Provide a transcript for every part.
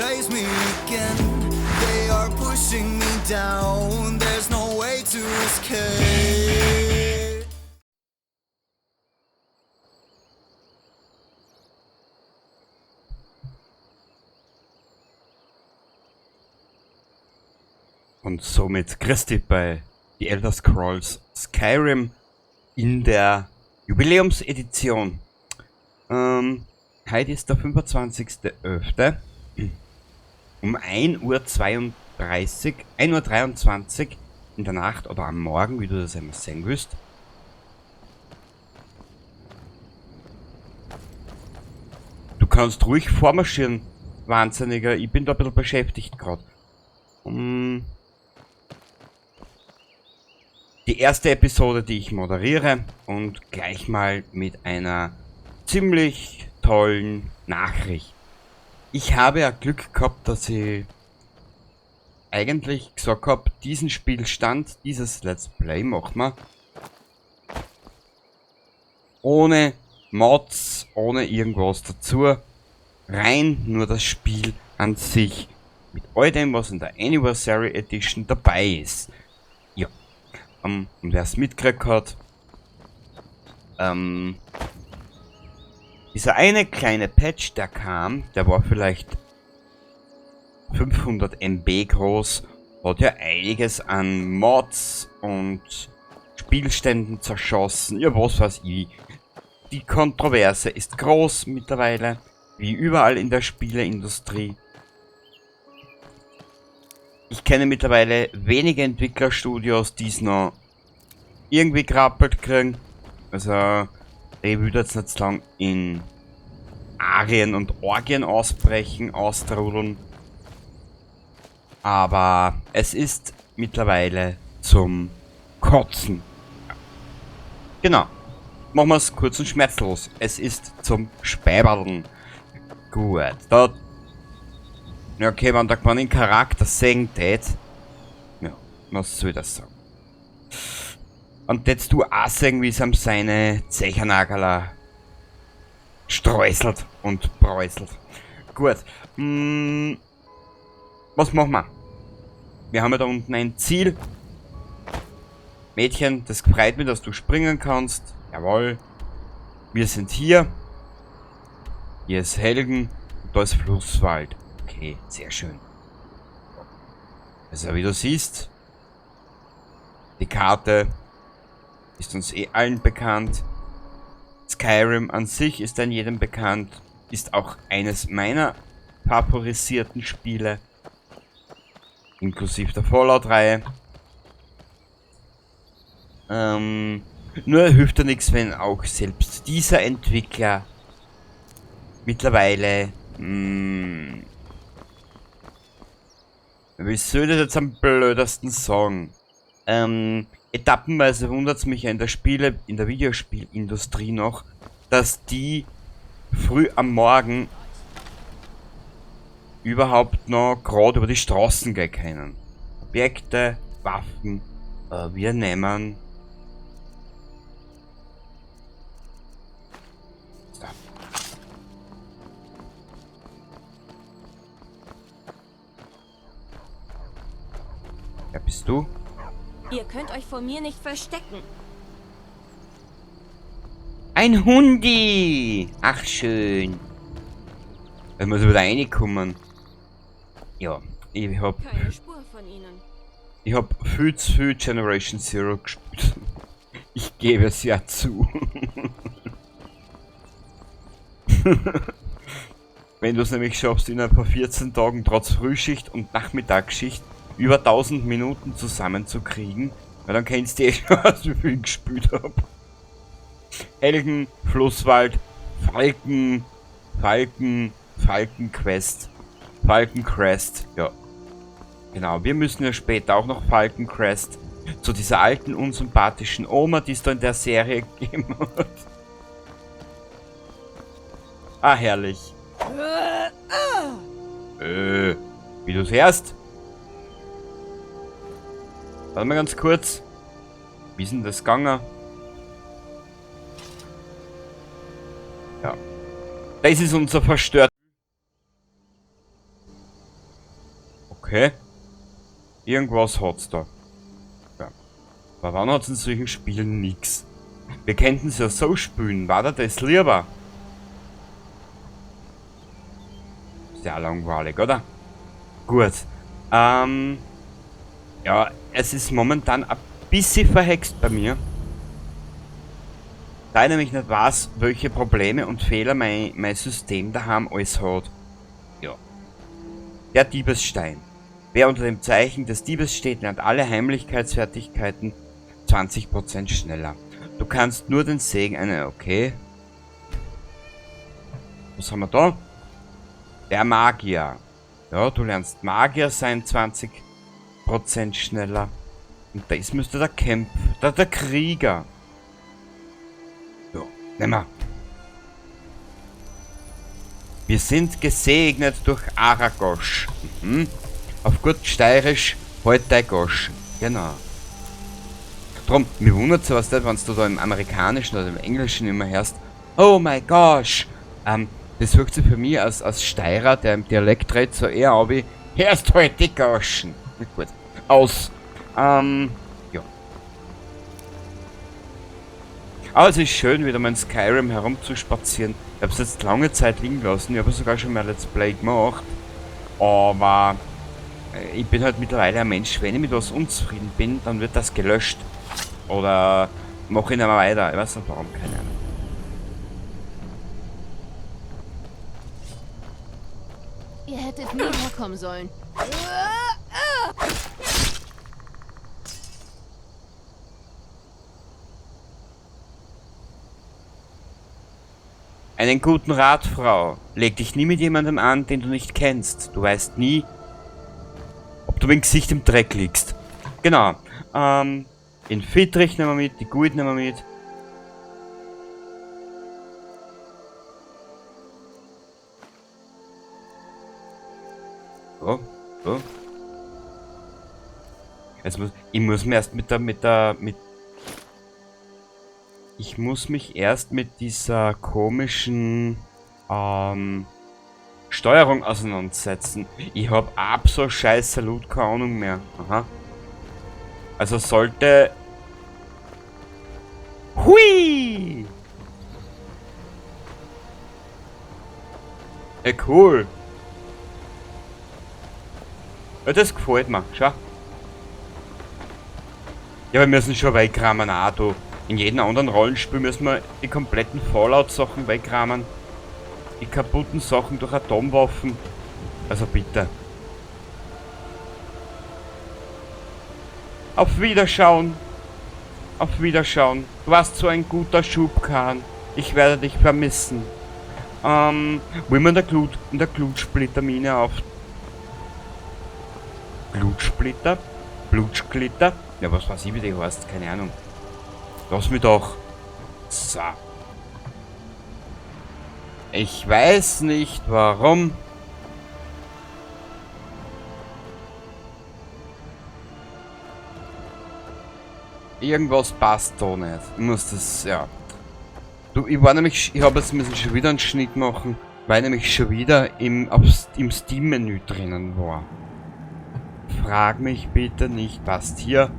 Chase me again. They are pushing me down. There's no way to escape. Und somit Christi bei The Elder Scrolls Skyrim in der Jubiläumsedition. Heute ist der 25.11. Um 1:32 Uhr, 1:23 Uhr in der Nacht oder am Morgen, wie du das immer sehen willst. Du kannst ruhig vormarschieren, Wahnsinniger. Ich bin da ein bisschen beschäftigt grad. Die erste Episode, die ich moderiere, und gleich mal mit einer ziemlich tollen Nachricht. Ich habe ja Glück gehabt, dass ich eigentlich gesagt hab, diesen Spielstand, dieses Let's Play machen wir ohne Mods, ohne irgendwas dazu, rein nur das Spiel an sich, mit all dem, was in der Anniversary Edition dabei ist. Und wer es mitgekriegt hat, dieser eine kleine Patch, der kam, der war vielleicht 500 MB groß, hat ja einiges an Mods und Spielständen zerschossen, ja was weiß ich. Die Kontroverse ist groß mittlerweile, wie überall in der Spieleindustrie. Ich kenne mittlerweile wenige Entwicklerstudios, die es noch irgendwie grappelt kriegen. Ich würde jetzt nicht so lang in Arien und Orgien ausbrechen, austrudeln. Aber es ist mittlerweile zum Kotzen. Genau. Machen wir's kurz und schmerzlos. Es ist zum Späberln. Gut. Da. Ja, okay, wenn der man den Charakter sehen tät. Ja, was soll ich das sagen? Und jetzt du auch sehen, wie es ihm seine Zechernagel streuselt und bräuselt. Gut. Was machen wir? Wir haben ja da unten ein Ziel. Mädchen, das freut mich, dass du springen kannst. Jawohl. Wir sind hier. Hier ist Helgen. Und da ist Flusswald. Okay, sehr schön. Wie du siehst, die Karte ist uns eh allen bekannt. Skyrim an sich ist an jedem bekannt. Ist auch eines meiner favorisierten Spiele. Inklusive der Fallout-Reihe. Nur hilft ja nichts, wenn auch selbst dieser Entwickler mittlerweile, wie soll ich das jetzt am blödesten sagen? Etappenweise wundert's mich ja in der Videospielindustrie noch, dass die früh am Morgen überhaupt noch grad über die Straßen gehen können. Objekte, Waffen, wir nehmen. So. Wer bist du? Ihr könnt euch vor mir nicht verstecken. Ein Hundi! Ach, schön. Ich muss wieder reinkommen. Ja, ich hab Keine Spur von ihnen. Ich hab viel zu viel Generation Zero gespielt. Ich gebe es ja zu. Wenn du's nämlich schaffst, innerhalb von 14 Tagen trotz Frühschicht und Nachmittagsschicht über 1000 Minuten zusammenzukriegen, weil dann kennst du eh schon aus, wie viel ich gespielt hab. Helgen, Flusswald, Falken, Falken, Falkenquest, Falkencrest, ja. Genau, wir müssen ja später auch noch Falkencrest zu dieser alten, unsympathischen Oma, die es da in der Serie gegeben hat. Ah, herrlich. Wie du's hörst? Warte mal ganz kurz. Wie ist denn das gegangen? Ja. Das ist unser verstört. Okay. Irgendwas hat's da. Ja. Aber wann hat's in solchen Spielen nix? Wir könnten es ja so spielen, war da das lieber? Ist ja auch langweilig, oder? Gut. Ja, es ist momentan ein bisschen verhext bei mir. Da ich nämlich nicht weiß, welche Probleme und Fehler mein System daheim alles hat. Ja. Der Diebesstein. Wer unter dem Zeichen des Diebes steht, lernt alle Heimlichkeitsfertigkeiten 20% schneller. Du kannst nur den Segen einer... Okay. Was haben wir da? Der Magier. Ja, du lernst Magier sein, 20% schneller. Und das müsste der Kämpfer, der Krieger. So, nehmen wir. Wir sind gesegnet durch Aragosch. Mhm. Auf gut steirisch, halt dein Gosch. Genau. Drum, mir wundert sowas nicht, wenn du da im Amerikanischen oder im Englischen immer hörst, oh my gosh. Das wirkt sich für mich als Steirer, der im Dialekt redet, so eher an wie, hörst halt die Goschen. Na gut. Aus. Ja. Aber es ist schön, wieder mal in Skyrim herumzuspazieren. Ich hab's jetzt lange Zeit liegen lassen. Ich habe sogar schon mal Let's Play gemacht. Aber ich bin halt mittlerweile ein Mensch, wenn ich mit was unzufrieden bin, dann wird das gelöscht. Oder mach ich nicht mehr weiter. Ich weiß nicht warum, keine Ahnung. Ihr hättet nie herkommen sollen. Einen guten Rat, Frau. Leg dich nie mit jemandem an, den du nicht kennst. Du weißt nie, ob du mit dem Gesicht im Dreck liegst. Genau. Den Fittrich nehmen wir mit, die Gurt nehmen wir mit. So, so. Jetzt muss, ich muss mir erst mit der, mit der, mit Ich muss mich erst mit dieser komischen Steuerung auseinandersetzen. Ich hab absolut scheiße Loot, keine Ahnung mehr. Aha. Also sollte... Hui! Ey, cool. Ja, das gefällt mir. Schau. Ja, wir müssen schon wegrammen, auch du. In jedem anderen Rollenspiel müssen wir die kompletten Fallout-Sachen wegrammen. Die kaputten Sachen durch Atomwaffen. Also bitte. Auf Wiederschauen. Auf Wiederschauen. Du warst so ein guter Schubkarren. Ich werde dich vermissen. Wollen wir in der Glutsplittermine auf... Glutsplitter? Blutsplitter? Ja, was weiß ich, wie die heißt. Keine Ahnung. Lass mich doch. So. Ich weiß nicht warum. Irgendwas passt da nicht. Ich muss das, ja. Du, ich war nämlich, ich hab jetzt müssen schon wieder einen Schnitt machen, weil ich nämlich schon wieder im Steam-Menü drinnen war. Frag mich bitte nicht, was hier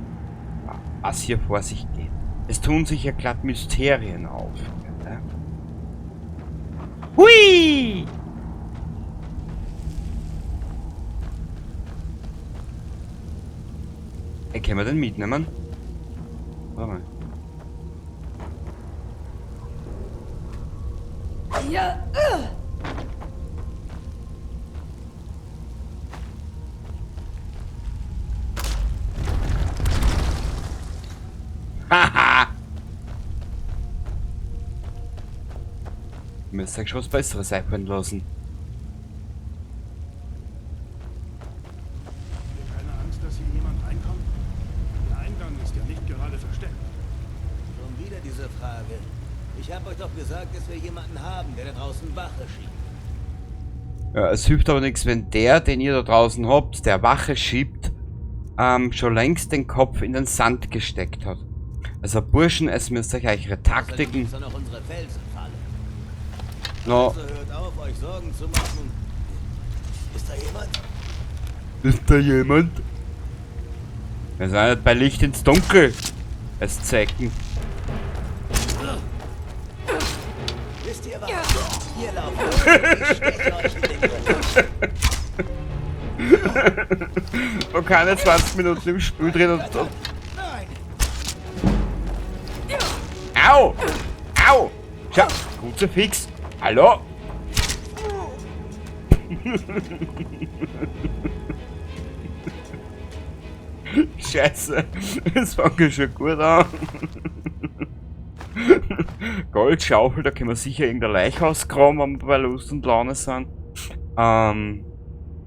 vor sich geht. Es tun sich ja glatt Mysterien auf. Ja? Hui! Ey, können wir den mitnehmen? Warte mal. Ja. Haha! Ich müsste schon was Besseres einfallen lassen. Keine Angst, dass hier jemand reinkommt? Der Eingang ist ja nicht gerade versteckt. Schon wieder diese Frage. Ich hab euch doch gesagt, dass wir jemanden haben, der da draußen Wache schiebt. Ja, es hilft aber nichts, wenn der, den ihr da draußen habt, der Wache schiebt, schon längst den Kopf in den Sand gesteckt hat. Also Burschen, es müsst euch eure Taktiken... Außerdem gibt's da noch unsere Felsenfalle. No. Also hört auf, euch Sorgen zu machen. Ist da jemand? Ist da jemand? Wir sind nicht bei Licht ins Dunkel. Es zeigen. Wisst ihr was? Hier laufen. Ich steche euch in den Rücken. Man kann nicht 20 Minuten im Spiel drin und Nein! Au! Au! Schau, Kruzifix. Hallo? Scheiße, das fängt schon gut an. Goldschaufel, da können wir sicher irgendein Leiche ausgraben, wenn wir bei Lust und Laune sind.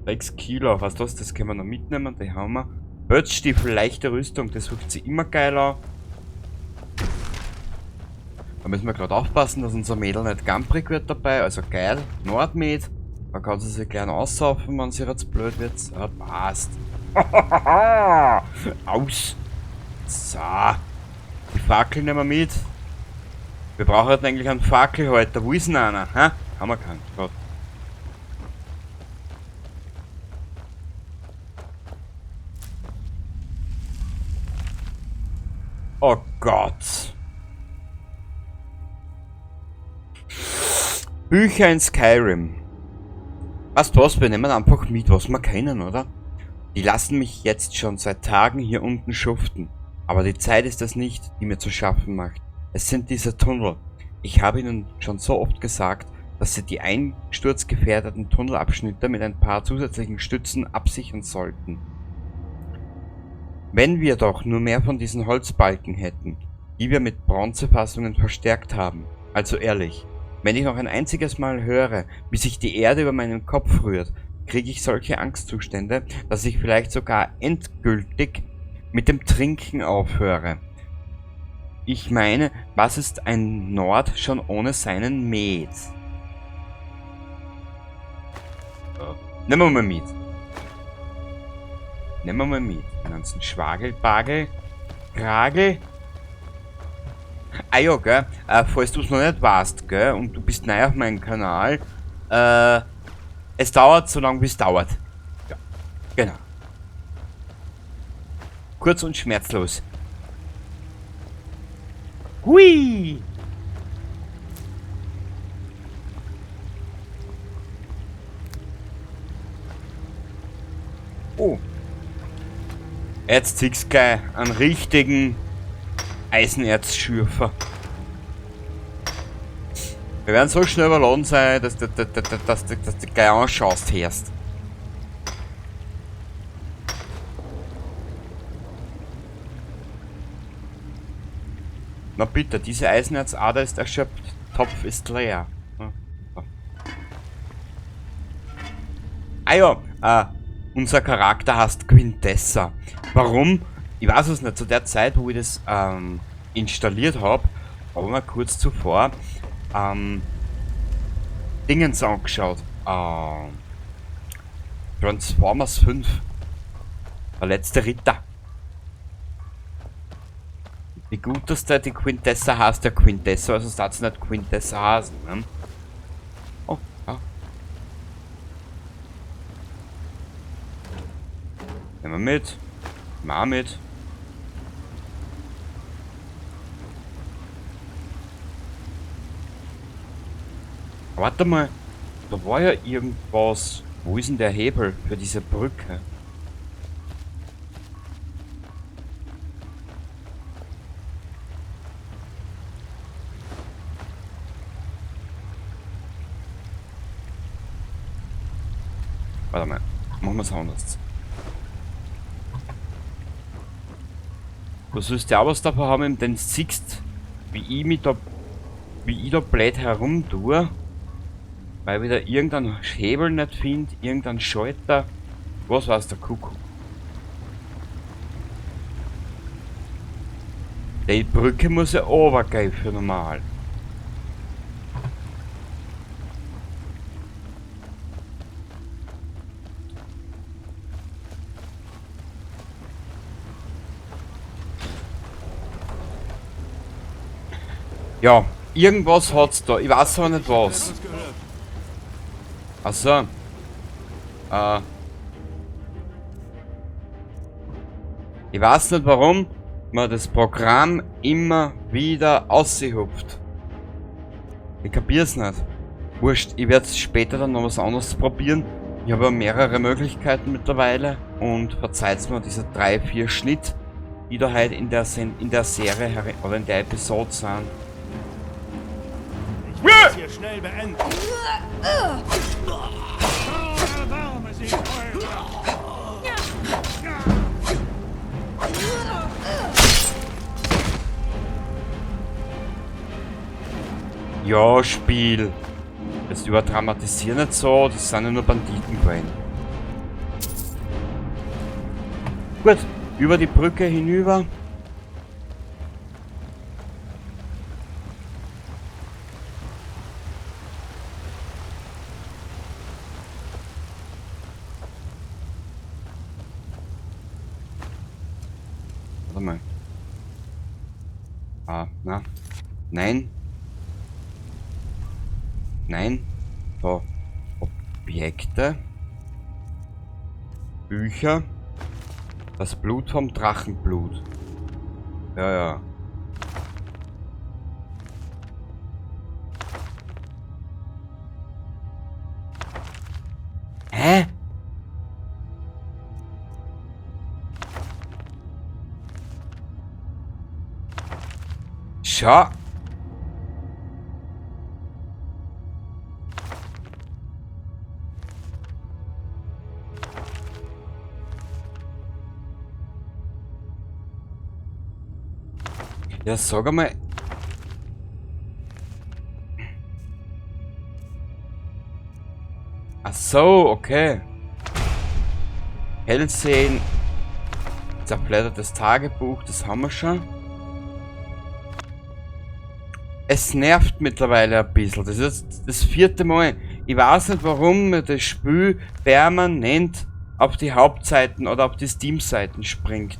6 Kilo, was das? Das können wir noch mitnehmen, die haben wir. Bötzstiefel, leichte Rüstung, das wirkt sich immer geil an. Da müssen wir gerade aufpassen, dass unser Mädel nicht gamprig wird dabei, also geil, Nordmed. Da kann sie sich gleich aussaufen, wenn sie jetzt blöd wird. So, passt. Aus. So. Die Fackel nehmen wir mit. Wir brauchen halt eigentlich einen Fackelhalter. Wo ist denn einer? Hä? Haben wir keinen. Gott. Oh Gott. Bücher in Skyrim. Weißt du was, wir nehmen einfach mit, was wir kennen, oder? Die lassen mich jetzt schon seit Tagen hier unten schuften. Aber die Zeit ist es nicht, die mir zu schaffen macht. Es sind diese Tunnel. Ich habe ihnen schon so oft gesagt, dass sie die einsturzgefährdeten Tunnelabschnitte mit ein paar zusätzlichen Stützen absichern sollten. Wenn wir doch nur mehr von diesen Holzbalken hätten, die wir mit Bronzefassungen verstärkt haben. Also ehrlich, wenn ich noch ein einziges Mal höre, wie sich die Erde über meinen Kopf rührt, kriege ich solche Angstzustände, dass ich vielleicht sogar endgültig mit dem Trinken aufhöre. Ich meine, was ist ein Nord schon ohne seinen Met? Ja. Nehmen wir mal mit. Nehmen wir mal mit. Den ganzen Schwagelbagel. Kragel. Ah ja, gell. Falls du's noch nicht weißt, gell, und du bist neu auf meinem Kanal, es dauert so lange, wie es dauert. Ja, genau. Kurz und schmerzlos. Hui! Oh. Jetzt ziehst du gleich einen richtigen Eisenerzschürfer. Wir werden so schnell überladen sein, dass du gleich anschaust, hörst. Na bitte, diese Eisenerzader ist erschöpft. Topf ist leer. Ah ja, unser Charakter heißt Quintessa. Warum? Ich weiß es nicht. Zu der Zeit, wo ich das installiert hab, habe ich mir kurz zuvor Dingens angeschaut. Transformers 5. Der letzte Ritter. Wie gut, dass der die Quintessa heißt, der Quintessa, also darf es nicht Quintessa heißen, ne? Oh, ja. Nehmen wir mit. Mal mit. Warte mal, da war ja irgendwas. Wo ist denn der Hebel für diese Brücke? Warte mal, machen wir's anders. Du sollst ja auch was davon haben, denn du siehst, wie ich mich da, wie ich da blöd herum tue, weil ich wieder irgendeinen Hebel nicht finde, irgendeinen Schalter, was weiß der Kuckuck. Die Brücke muss ja runtergehen für normal. Ja, irgendwas hat's da. Ich weiß aber nicht was. Achso. Ich weiß nicht warum man das Programm immer wieder aushupft. Ich kapier's nicht. Wurscht, ich werde später dann noch was anderes probieren. Ich habe ja mehrere Möglichkeiten mittlerweile und verzeiht's mir diese 3-4 Schnitt, die da halt in der Serie oder in der Episode sind. Ich will das hier schnell beenden. Ja, Spiel. Jetzt überdramatisier nicht so, das sind ja nur Banditen gewesen. Gut, über die Brücke hinüber. Warte mal. Ah, na. Nein. Nein. So. Objekte. Bücher. Das Blut vom Drachenblut. Ja, ja. Hä? Schau. Ja, sag einmal. Ach so, okay. Hellsehen. Zerblättertes Tagebuch, das haben wir schon. Es nervt mittlerweile ein bisschen. Das ist jetzt das 4. Mal. Ich weiß nicht, warum mir das Spiel permanent auf die Hauptseiten oder auf die Steam-Seiten springt.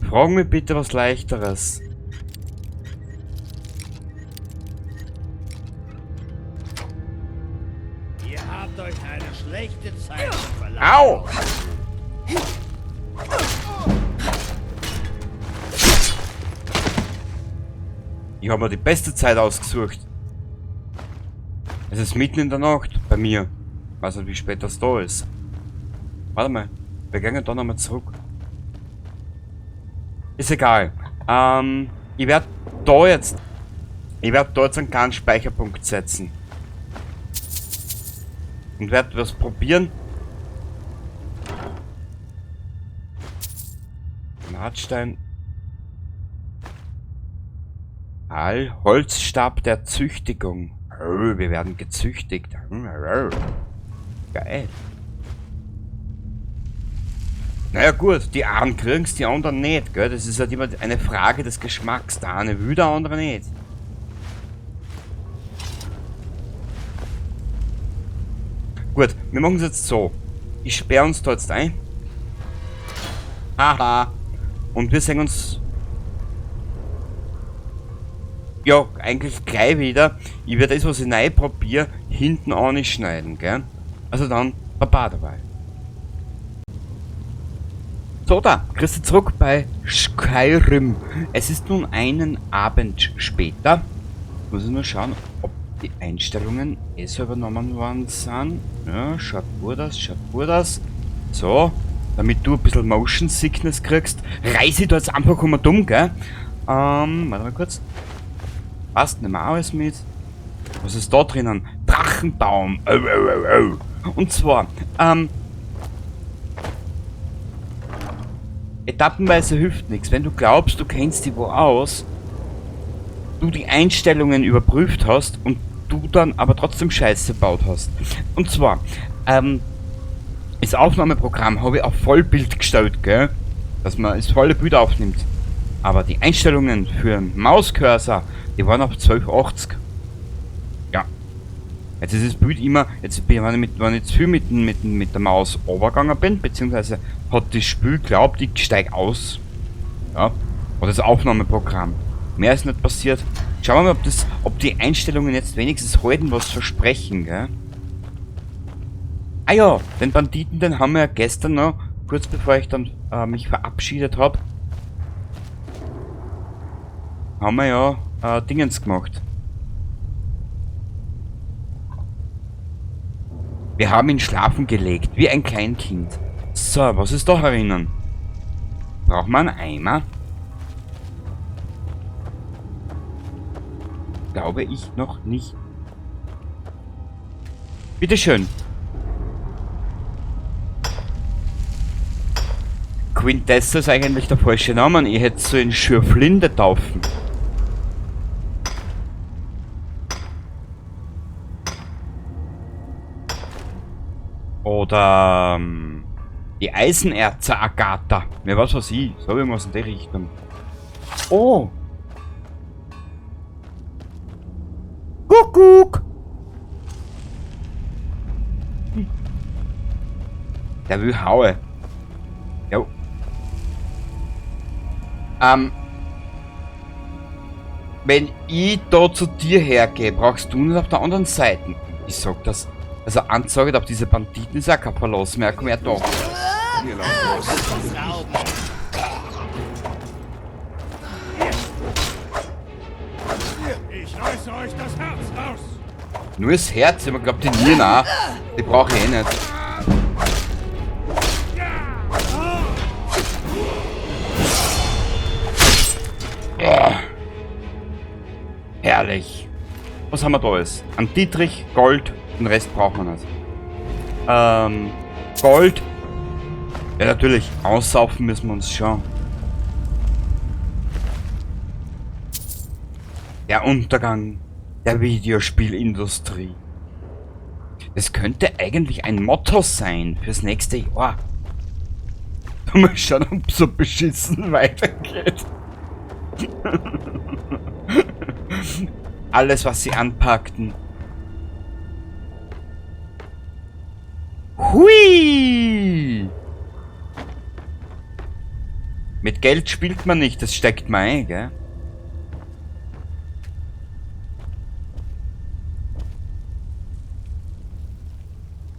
Frag mich bitte was Leichteres. Ihr habt euch eine schlechte Zeit verlangt. Au! Ich hab mir die beste Zeit ausgesucht. Es ist mitten in der Nacht bei mir. Ich weiß nicht, wie spät das da ist. Warte mal, wir gehen da nochmal zurück. Ist egal. Ich werde da jetzt. Ich werde da jetzt einen kleinen Speicherpunkt setzen. Und werde was probieren. Granatstein. Al Holzstab der Züchtigung. Oh, wir werden gezüchtigt. Geil. Naja gut, die einen kriegen's, die anderen nicht, gell? Das ist halt immer eine Frage des Geschmacks. Der eine will, der andere nicht. Gut, wir machen's jetzt so. Ich sperre uns da jetzt ein. Haha. Und wir sehen uns... Ja, eigentlich gleich wieder. Ich werde das, was ich neu probiere, hinten anschneiden, gell? Also dann, Baba dabei. So da, Christi zurück bei Skyrim. Es ist nun einen Abend später. Muss ich nur schauen, ob die Einstellungen eh so übernommen worden sind. Ja, schaut gut aus, schaut gut aus. So, damit du ein bisschen Motion Sickness kriegst, reiß ich da jetzt einfach immer dumm, gell? Warte mal kurz. Passt, nehmen wir auch alles mit. Was ist da drinnen? Drachenbaum. Au, au, au, au. Und zwar, etappenweise hilft nichts. Wenn du glaubst, du kennst die wo aus, du die Einstellungen überprüft hast und du dann aber trotzdem Scheiße gebaut hast. Und zwar, das Aufnahmeprogramm habe ich auf Vollbild gestellt, gell? Dass man das volle Bild aufnimmt. Aber die Einstellungen für den Mauscursor, die waren auf 1280. Ja. Jetzt ist das Bild immer, jetzt bin ich, wenn ich, mit, wenn ich zu viel mit der Maus runtergegangen bin, beziehungsweise hat das Spiel geglaubt, ich steig aus. Ja. Oder das Aufnahmeprogramm. Mehr ist nicht passiert. Schauen wir mal, ob die Einstellungen jetzt wenigstens halten, was versprechen, gell? Ah ja, den Banditen, den haben wir ja gestern noch, kurz bevor ich dann mich verabschiedet hab, haben wir ja Dingens gemacht. Wir haben ihn schlafen gelegt, wie ein Kleinkind. So, was ist da herinnen? Braucht man einen Eimer? Glaube ich noch nicht. Bitteschön. Quintessa ist eigentlich der falsche Name. Ich hätte so in Schürflinde taufen. Oder die Eisenerzer Agatha. Ne, was weiß ich. So irgendwas in die Richtung. Oh! Kuckuck! Der will haue. Jo. Wenn ich da zu dir hergehe, brauchst du nicht auf der anderen Seite. Ich sag das. Also Ansage, auf diese Banditen ist auch kein Verlass mehr, komm her da. Ich reiße euch das Herz raus! Nur das Herz, ich glaub die Nieren auch. Die brauche ich eh nicht. Oh. Herrlich. Was haben wir da alles? Ein Dietrich, Gold, den Rest braucht man nicht. Gold. Ja, natürlich. Aussaufen müssen wir uns schon. Der Untergang der Videospielindustrie. Das könnte eigentlich ein Motto sein fürs nächste Jahr. Mal schauen, ob es so beschissen weitergeht. Alles, was sie anpackten. Hui! Mit Geld spielt man nicht, das steckt man ein, gell?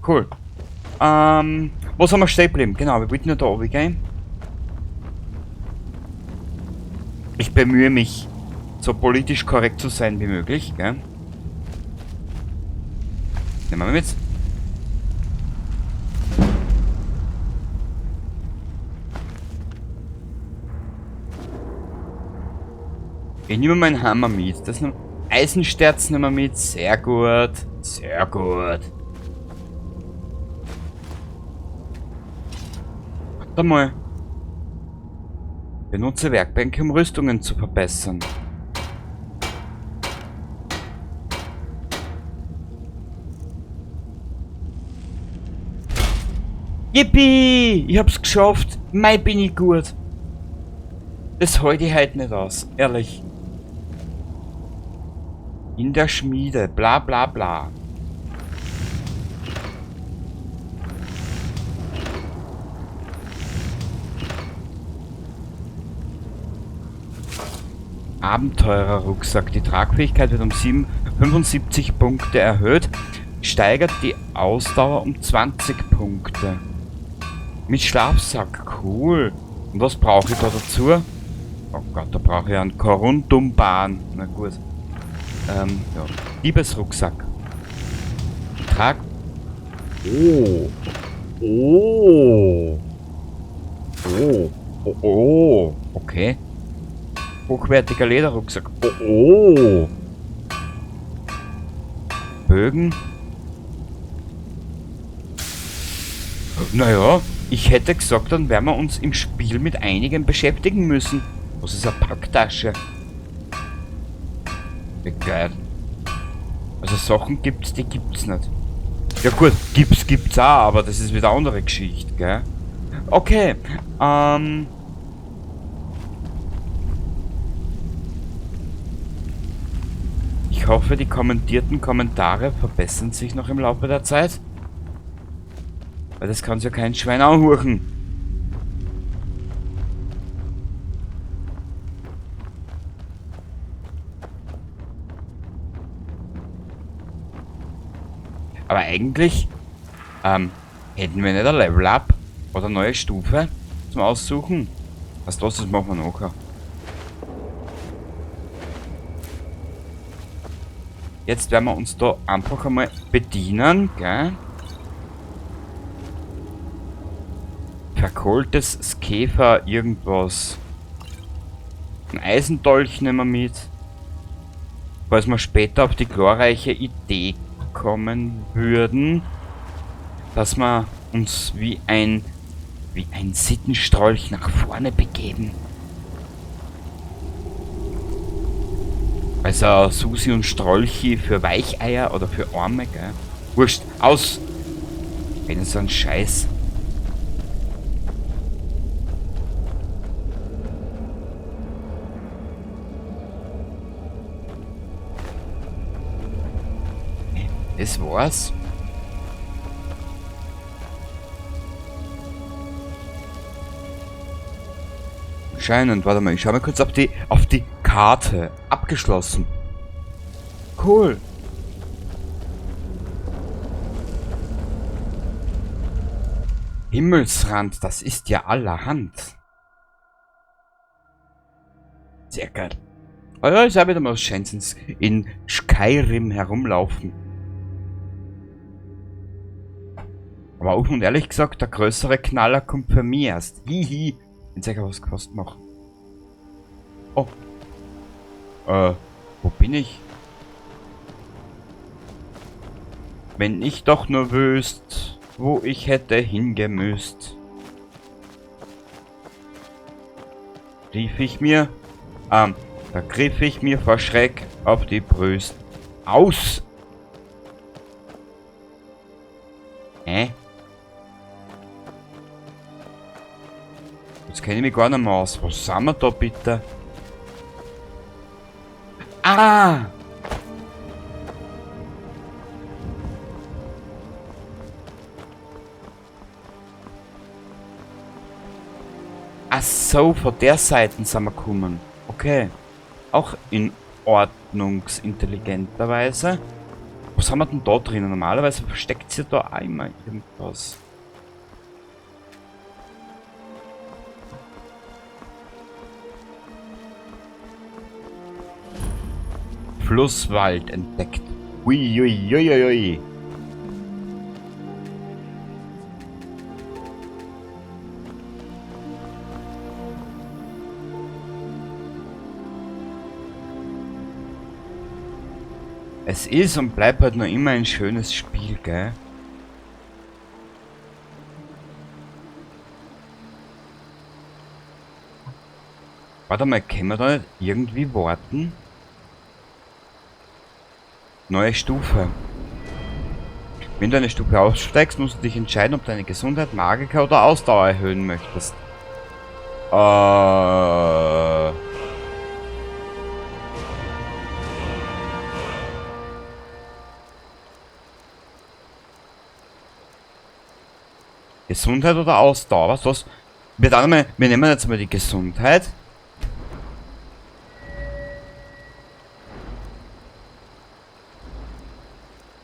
Cool. Wo sind wir stehen geblieben? Genau, wir wollten ja da runtergehen. Ich bemühe mich, so politisch korrekt zu sein wie möglich, gell? Nehmen wir mit. Ich nehme meinen Hammer mit. Das Eisensterz nehmen wir mit. Sehr gut. Sehr gut. Warte mal. Benutze Werkbänke, um Rüstungen zu verbessern. Yippie! Ich hab's geschafft. Mei, bin ich gut. Das halte ich heute nicht aus. Ehrlich. In der Schmiede. Bla bla bla. Abenteurer-Rucksack. Die Tragfähigkeit wird um 75 Punkte erhöht. Steigert die Ausdauer um 20 Punkte. Mit Schlafsack. Cool. Und was brauche ich da dazu? Oh Gott, da brauche ich einen Korundumban. Na gut. Ja. Diebesrucksack. Trag. Oh. Oh. Oh. Oh. Oh. Okay. Hochwertiger Lederrucksack. Oh, oh. Bögen. Naja, ich hätte gesagt, dann werden wir uns im Spiel mit einigen beschäftigen müssen. Was ist eine Packtasche? Wie geil. Also Sachen gibt's, die gibt's nicht. Ja gut, gibt's auch, aber das ist wieder eine andere Geschichte, gell? Okay, ich hoffe, die kommentierten Kommentare verbessern sich noch im Laufe der Zeit. Weil das kann's ja kein Schwein anhurchen. eigentlich hätten wir nicht ein Level Up oder eine neue Stufe zum Aussuchen. Was das ist, machen wir nachher. Jetzt werden wir uns da einfach einmal bedienen, gell? Verkohltes Skeever, irgendwas. Ein Eisendolch nehmen wir mit. Falls wir später auf die glorreiche Idee kommen würden, dass wir uns wie ein Sittenstrolch nach vorne begeben. Also Susi und Strolchi für Weicheier oder für Arme, gell? Wurscht, aus! Wenn so ein Scheiß. Das war's. Anscheinend, warte mal, ich schau mal kurz auf die Karte. Abgeschlossen. Cool. Himmelsrand, das ist ja allerhand. Sehr geil. Also ich habe wieder mal was in Skyrim herumlaufen. Aber offen und ehrlich gesagt, der größere Knaller kommt für mich erst. Hihi. Wenn ich was gekostet mache. Oh. Wo bin ich? Wenn ich doch nur wüsste, wo ich hätte hingemüsst. Rief ich mir. Da griff ich mir vor Schreck auf die Brust. Aus! Hä? Jetzt kenne ich mich gar nicht mehr aus. Was sind wir da bitte? Ah! Ach so, von der Seite sind wir gekommen. Okay. Auch in ordnungsintelligenterweise. Was haben wir denn da drinnen? Normalerweise versteckt sich da auch immer irgendwas. Flusswald entdeckt. Ui, ui, ui, ui, ui. Es ist und bleibt halt noch immer ein schönes Spiel, gell? Warte mal, können wir da nicht irgendwie warten? Neue Stufe. Wenn du eine Stufe aufsteigst, musst du dich entscheiden, ob du deine Gesundheit, Magika oder Ausdauer erhöhen möchtest. Gesundheit oder Ausdauer? Was? Was? Wir nehmen jetzt mal die Gesundheit.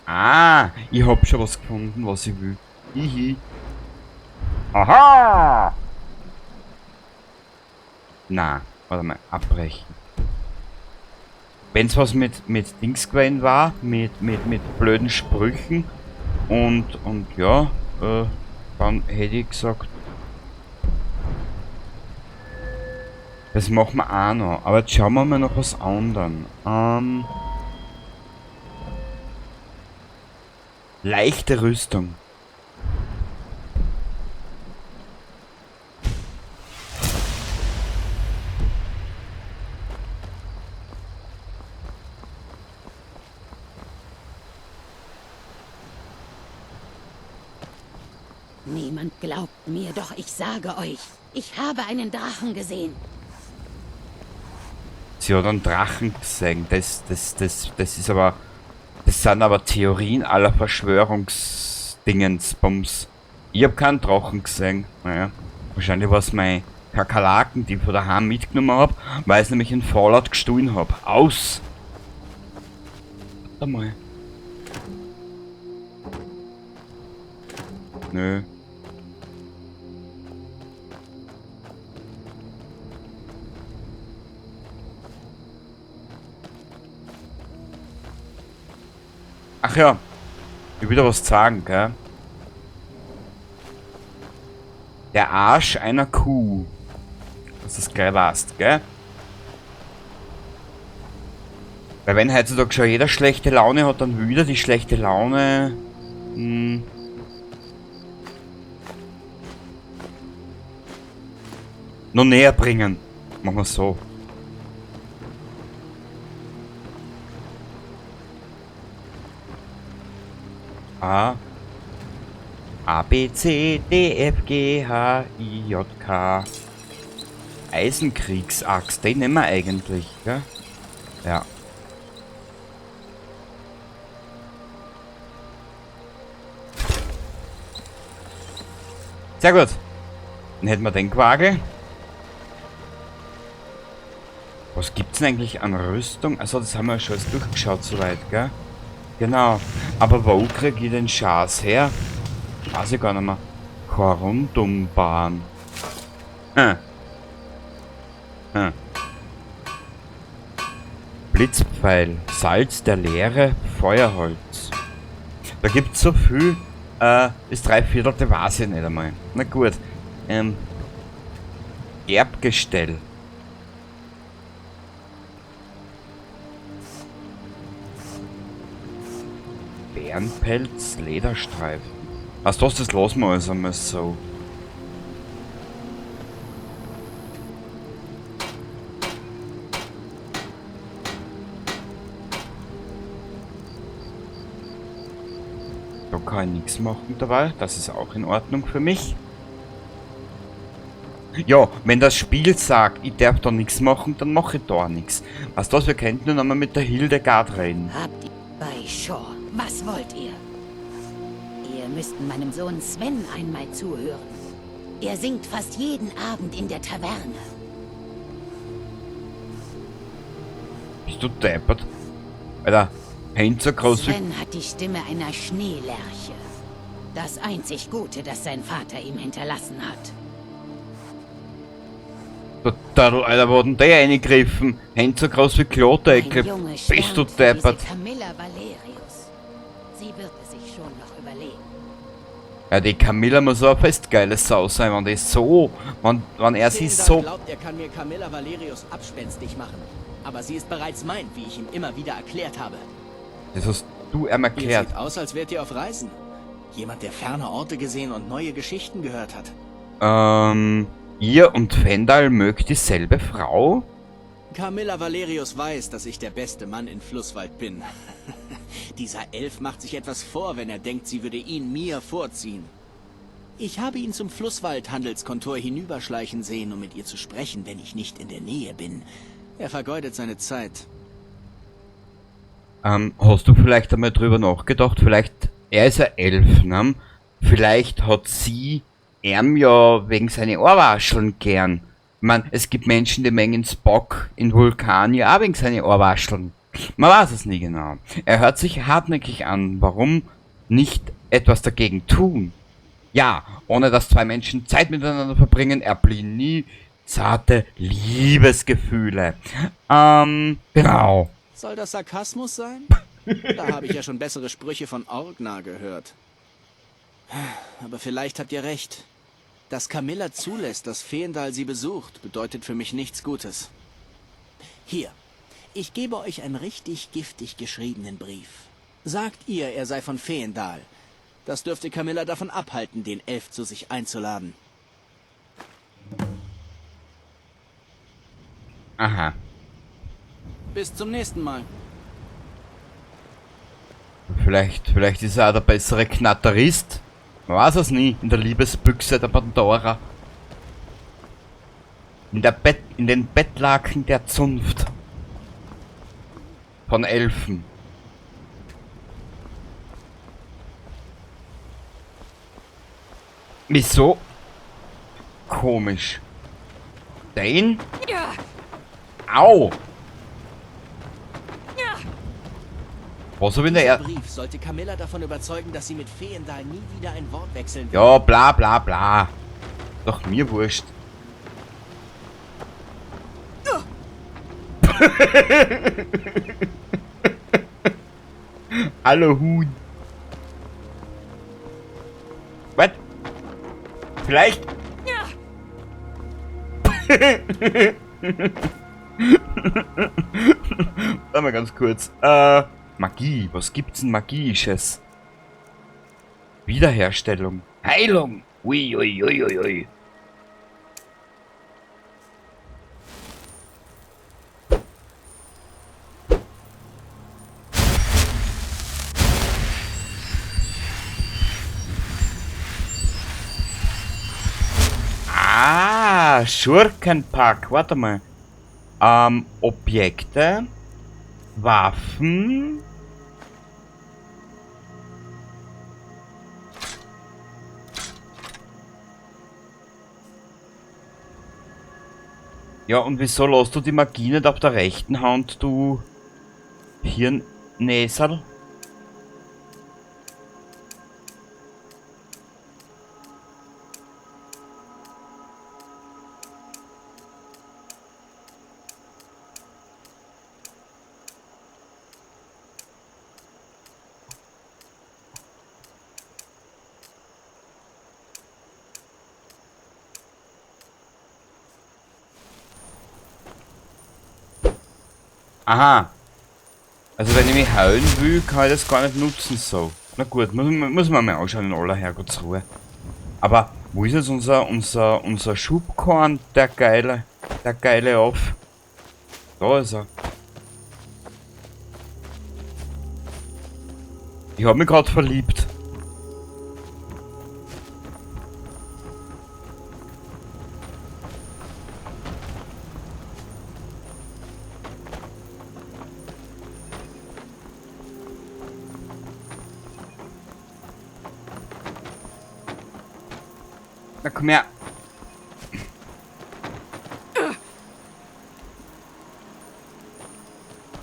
Ah, ich hab schon was gefunden, was ich will. Hihi. Aha! Na, warte mal, abbrechen. Wenn's was mit Dings gewesen war, mit blöden Sprüchen und ja, dann hätte ich gesagt, das machen wir auch noch. Aber jetzt schauen wir mal noch was anderes. Leichte Rüstung. Niemand glaubt mir, doch ich sage euch, ich habe einen Drachen gesehen. Sie hat einen Drachen gesehen. Das ist aber... Das sind aber Theorien aller Verschwörungsdingensbums. Ich hab keinen Drachen gesehen. Naja, wahrscheinlich war es mein Kakerlaken, die ich von daheim mitgenommen hab, weil ich es nämlich in Fallout gestohlen hab. Aus! Warte mal. Nö. Ach ja, ich will da was sagen, gell? Der Arsch einer Kuh. Dass das gleich weißt, gell? Weil wenn heutzutage schon jeder schlechte Laune hat, dann wieder die schlechte Laune. Noch näher bringen. Machen wir so. A. A, B, C, D, F, G, H, I, J, K. Eisenkriegsaxt, den nehmen wir eigentlich, gell? Ja. Sehr gut. Dann hätten wir den Quagel. Was gibt's denn eigentlich an Rüstung? Also das haben wir ja schon alles durchgeschaut soweit, gell? Genau. Aber wo krieg ich den Schaß her? Weiß ich gar nicht mehr. Korundumbahn. Blitzpfeil. Salz der Leere. Feuerholz. Da gibt's so viel. Ist 3/4, der weiß ich nicht einmal. Na gut. Erbgestell. Bärenpelz, Lederstreifen. Was das, das lassen wir alles einmal so. Da kann ich nichts machen dabei. Das ist auch in Ordnung für mich. Ja, wenn das Spiel sagt, ich darf da nichts machen, dann mache ich da nichts. Was das, wir könnten nur nochmal mit der Hildegard reden. Habt ihr bei Shaw, was wollt ihr? Ihr müsst meinem Sohn Sven einmal zuhören. Er singt fast jeden Abend in der Taverne. Bist du deppert? Alter, hängt so groß wie Sven hat die Stimme einer Schneelerche. Das einzig Gute, das sein Vater ihm hinterlassen hat. Total, Alter, wo hat denn der reingegriffen? Hängt so groß wie Klodeckel. Ein Junge Bist du schwärmt für diese deppert? Camilla Valerius. Sie wird es sich schon noch überlegen. Ja, die Camilla muss aber fest geile Sau sein, wenn die so, wenn, wenn er sie Sindar so glaubt, er kann mir Camilla Valerius abspenstig machen. Aber sie ist bereits mein, wie ich ihm immer wieder erklärt habe. Das hast du ihm erklärt. Ihr seht aus, als wärt ihr auf Reisen. Jemand, der ferne Orte gesehen und neue Geschichten gehört hat. Ihr und Faendal mögt dieselbe Frau? Camilla Valerius weiß, dass ich der beste Mann in Flusswald bin. Dieser Elf macht sich etwas vor, wenn er denkt, sie würde ihn mir vorziehen. Ich habe ihn zum Flusswald-Handelskontor hinüberschleichen sehen, um mit ihr zu sprechen, wenn ich nicht in der Nähe bin. Er vergeudet seine Zeit. Hast du vielleicht einmal drüber nachgedacht? Vielleicht, er ist ein Elf, ne? Vielleicht hat sie ihm ja wegen seiner Ohrwascheln gern. Ich mein, es gibt Menschen, die mengen Spock in Vulkan ja auch wegen seiner Ohrwascheln. Man weiß es nie genau. Er hört sich hartnäckig an. Warum nicht etwas dagegen tun? Ja, ohne dass zwei Menschen Zeit miteinander verbringen, erblühen nie zarte Liebesgefühle. Genau. Soll das Sarkasmus sein? Da habe ich ja schon bessere Sprüche von Orgnar gehört. Aber vielleicht habt ihr recht. Dass Camilla zulässt, dass Faendal sie besucht, bedeutet für mich nichts Gutes. Hier, ich gebe euch einen richtig giftig geschriebenen Brief. Sagt ihr, er sei von Faendal. Das dürfte Camilla davon abhalten, den Elf zu sich einzuladen. Aha. Bis zum nächsten Mal. Vielleicht ist er auch der bessere Knatterist. Man weiß es nie. In der Liebesbüchse der Pandora. In den Bettlaken der Zunft. Von Elfen. Wieso? Komisch. Den? Ja. Au! Ja. Was hab ich in der Dieser Er Brief sollte Camilla davon überzeugen, dass sie mit Feendal nie wieder ein Wort wechseln wird. Ja, bla bla bla. Doch mir wurscht. Hallo Huhn. Was? Vielleicht? Warte mal ganz kurz. Magie. Was gibt's denn Magisches? Wiederherstellung. Heilung. Ui, ui, ui, ui, ui. Ah, Schurkenpack. Warte mal. Objekte. Waffen. Ja, und wieso lässt du die Magie nicht auf der rechten Hand, du Hirnnäserl? Aha. Also wenn ich mich heilen will, kann ich das gar nicht nutzen so. Na gut, muss man mal anschauen in aller Herrgottsruhe. Aber wo ist jetzt unser Schubkorn, der geile auf? Da ist er. Ich hab mich grad verliebt. Na komm her.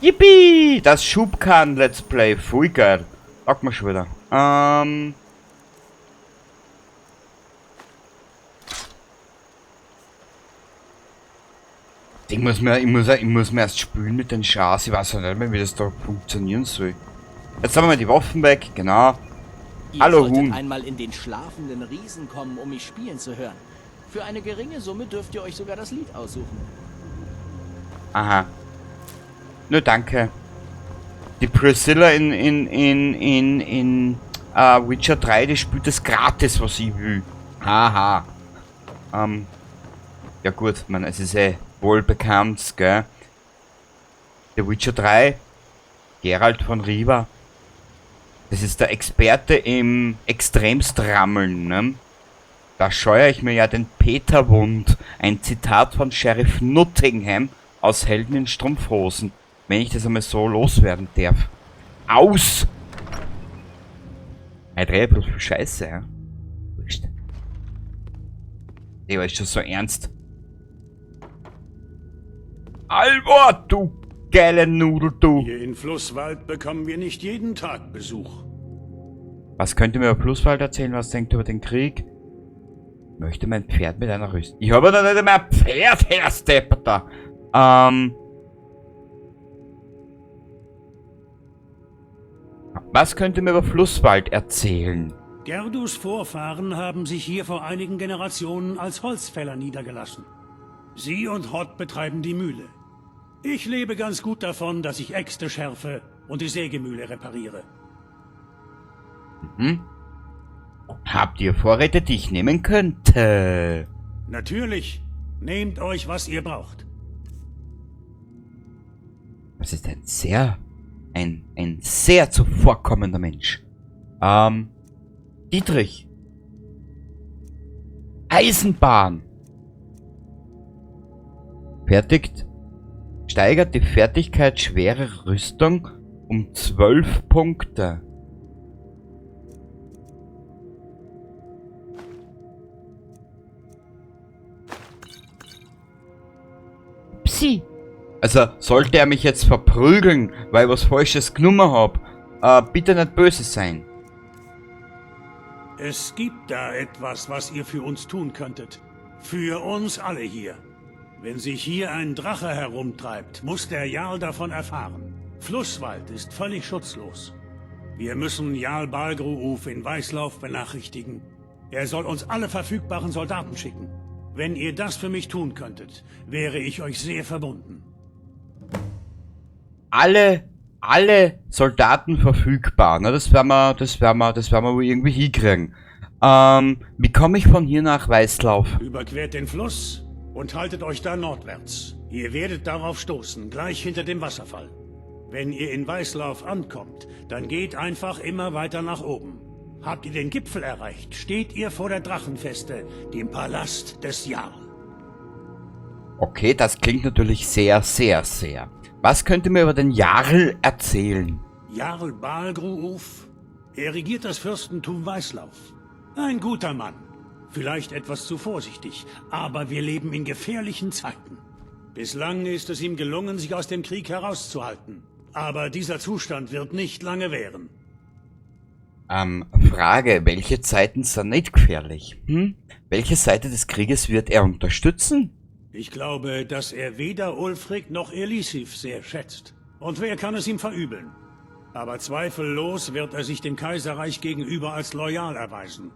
Yippie! Das Schubkarren Let's Play. Voll geil. Taugt mir schon wieder. Ich muss mir erst spülen mit den Schars. Ich weiß ja nicht mehr, wie das da funktionieren soll. Jetzt haben wir mal die Waffen weg, genau. Ihr Hallo, solltet Huhn. einmal in den schlafenden Riesen kommen, um mich spielen zu hören. Für eine geringe Summe dürft ihr euch sogar das Lied aussuchen. Aha. Nö, danke. Die Priscilla in Witcher 3, die spielt das gratis, was ich will. Haha. Ja gut, man, es ist eh wohl bekannt, gell? The Witcher 3, Geralt von Riva. Das ist der Experte im Extremstrammeln, ne? Da scheuere ich mir ja den Peter wund. Ein Zitat von Sheriff Nottingham aus Helden in Strumpfhosen. Wenn ich das einmal so loswerden darf. Aus! Ich drehe bloß viel Scheiße, ja? Wurscht. Der war schon so ernst. Alvor, du geile Nudel, du! Hier in Flusswald bekommen wir nicht jeden Tag Besuch. Was könnt ihr mir über Flusswald erzählen? Was denkt ihr über den Krieg? Möchte mein Pferd mit einer Rüstung. Ich habe doch nicht einmal ein Pferd, Herr Stepper. Was könnt ihr mir über Flusswald erzählen? Gerdus Vorfahren haben sich hier vor einigen Generationen als Holzfäller niedergelassen. Sie und Hott betreiben die Mühle. Ich lebe ganz gut davon, dass ich Äxte schärfe und die Sägemühle repariere. Habt ihr Vorräte, die ich nehmen könnte? Natürlich. Nehmt euch, was ihr braucht. Das ist ein sehr zuvorkommender Mensch. Dietrich. Eisenbahn. Fertigt. Steigert die Fertigkeit schwere Rüstung um 12 Punkte. Psi. Also, sollte er mich jetzt verprügeln, weil ich was Falsches genommen hab, Bitte nicht böse sein. Es gibt da etwas, was ihr für uns tun könntet. Für uns alle hier. Wenn sich hier ein Drache herumtreibt, muss der Jarl davon erfahren. Flusswald ist völlig schutzlos. Wir müssen Jarl Balgruuf in Weißlauf benachrichtigen. Er soll uns alle verfügbaren Soldaten schicken. Wenn ihr das für mich tun könntet, wäre ich euch sehr verbunden. Alle Soldaten verfügbar. Na, das werden wir wohl irgendwie hinkriegen. Wie komme ich von hier nach Weißlauf? Überquert den Fluss und haltet euch da nordwärts. Ihr werdet darauf stoßen, gleich hinter dem Wasserfall. Wenn ihr in Weißlauf ankommt, dann geht einfach immer weiter nach oben. Habt ihr den Gipfel erreicht, steht ihr vor der Drachenfeste, dem Palast des Jarl. Okay, das klingt natürlich sehr, sehr, sehr. Was könnt ihr mir über den Jarl erzählen? Jarl Balgruuf? Er regiert das Fürstentum Weißlauf. Ein guter Mann. Vielleicht etwas zu vorsichtig, aber wir leben in gefährlichen Zeiten. Bislang ist es ihm gelungen, sich aus dem Krieg herauszuhalten. Aber dieser Zustand wird nicht lange währen. Frage, welche Zeiten sind nicht gefährlich? Hm? Welche Seite des Krieges wird er unterstützen? Ich glaube, dass er weder Ulfric noch Elisif sehr schätzt. Und wer kann es ihm verübeln? Aber zweifellos wird er sich dem Kaiserreich gegenüber als loyal erweisen.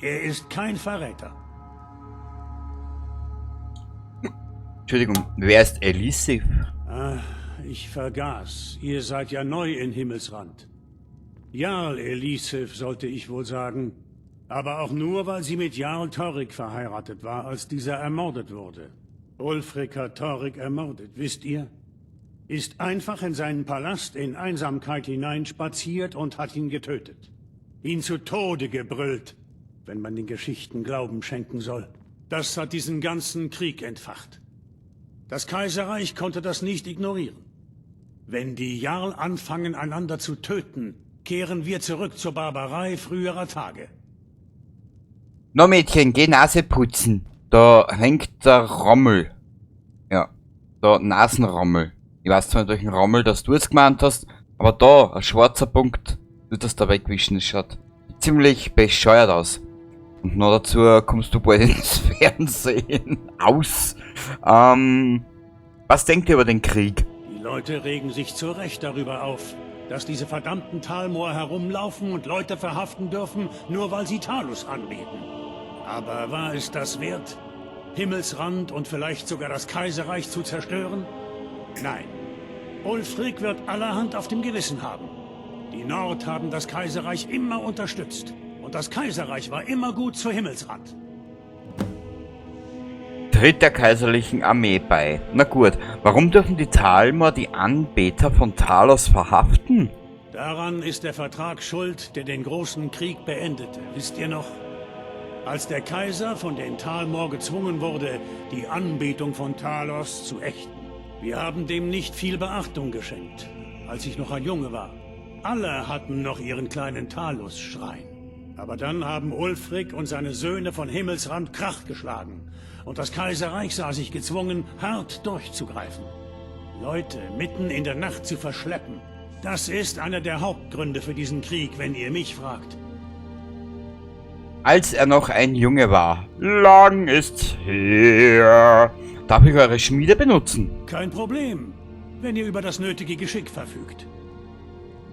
Er ist kein Verräter. Entschuldigung, wer ist Elisif? Ah, ich vergaß. Ihr seid ja neu in Himmelsrand. Jarl Elisif, sollte ich wohl sagen. Aber auch nur, weil sie mit Jarl Torygg verheiratet war, als dieser ermordet wurde. Ulfric hat Torygg ermordet, wisst ihr? Ist einfach in seinen Palast in Einsamkeit hineinspaziert und hat ihn getötet. Ihn zu Tode gebrüllt, wenn man den Geschichten Glauben schenken soll. Das hat diesen ganzen Krieg entfacht. Das Kaiserreich konnte das nicht ignorieren. Wenn die Jarl anfangen, einander zu töten, kehren wir zurück zur Barbarei früherer Tage. No Mädchen, geh Nase putzen. Da hängt der Rommel. Ja, da Nasenrommel. Ich weiß zwar nicht, welchen Rommel das du jetzt gemeint hast, aber da, ein schwarzer Punkt, wird das da wegwischen, das schaut ziemlich bescheuert aus. Und noch dazu kommst du bald ins Fernsehen. Aus. Was denkt ihr über den Krieg? Die Leute regen sich zu Recht darüber auf, dass diese verdammten Thalmor herumlaufen und Leute verhaften dürfen, nur weil sie Talos anbeten. Aber war es das wert, Himmelsrand und vielleicht sogar das Kaiserreich zu zerstören? Nein. Ulfric wird allerhand auf dem Gewissen haben. Die Nord haben das Kaiserreich immer unterstützt. Und das Kaiserreich war immer gut zu Himmelsrand. Tritt der kaiserlichen Armee bei. Na gut, warum dürfen die Thalmor die Anbeter von Talos verhaften? Daran ist der Vertrag schuld, der den großen Krieg beendete, wisst ihr noch? Als der Kaiser von den Thalmor gezwungen wurde, die Anbetung von Talos zu ächten. Wir haben dem nicht viel Beachtung geschenkt, als ich noch ein Junge war. Alle hatten noch ihren kleinen Talos-Schrein. Aber dann haben Ulfric und seine Söhne von Himmelsrand Krach geschlagen. Und das Kaiserreich sah sich gezwungen, hart durchzugreifen. Leute mitten in der Nacht zu verschleppen, das ist einer der Hauptgründe für diesen Krieg, wenn ihr mich fragt. Als er noch ein Junge war. Lang ist's her. Darf ich eure Schmiede benutzen? Kein Problem, wenn ihr über das nötige Geschick verfügt.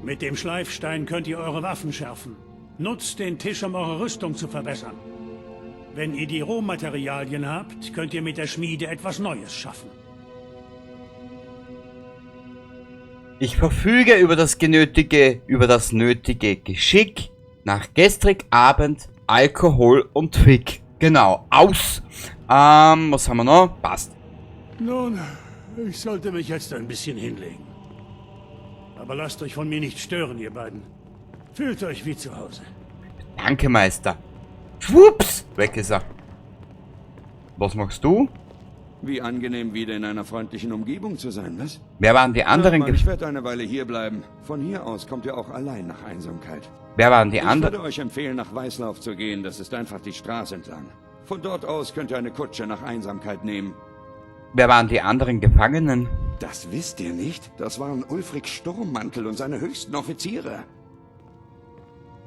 Mit dem Schleifstein könnt ihr eure Waffen schärfen. Nutzt den Tisch, um eure Rüstung zu verbessern. Wenn ihr die Rohmaterialien habt, könnt ihr mit der Schmiede etwas Neues schaffen. Ich verfüge über das nötige Geschick. Nach gestrig Abend, Alkohol und Fick. Genau, aus. Was haben wir noch? Passt. Nun, ich sollte mich jetzt ein bisschen hinlegen. Aber lasst euch von mir nicht stören, ihr beiden. Fühlt euch wie zu Hause. Danke, Meister. Schwupps! Weg ist er. Was machst du? Wie angenehm, wieder in einer freundlichen Umgebung zu sein, was? Wer waren die anderen? Mann, ich werde eine Weile hier bleiben. Von hier aus kommt ihr auch allein nach Einsamkeit. Wer waren die anderen? Ich würde euch empfehlen, nach Weißlauf zu gehen. Das ist einfach die Straße entlang. Von dort aus könnt ihr eine Kutsche nach Einsamkeit nehmen. Wer waren die anderen Gefangenen? Das wisst ihr nicht? Das waren Ulfric Sturmmantel und seine höchsten Offiziere.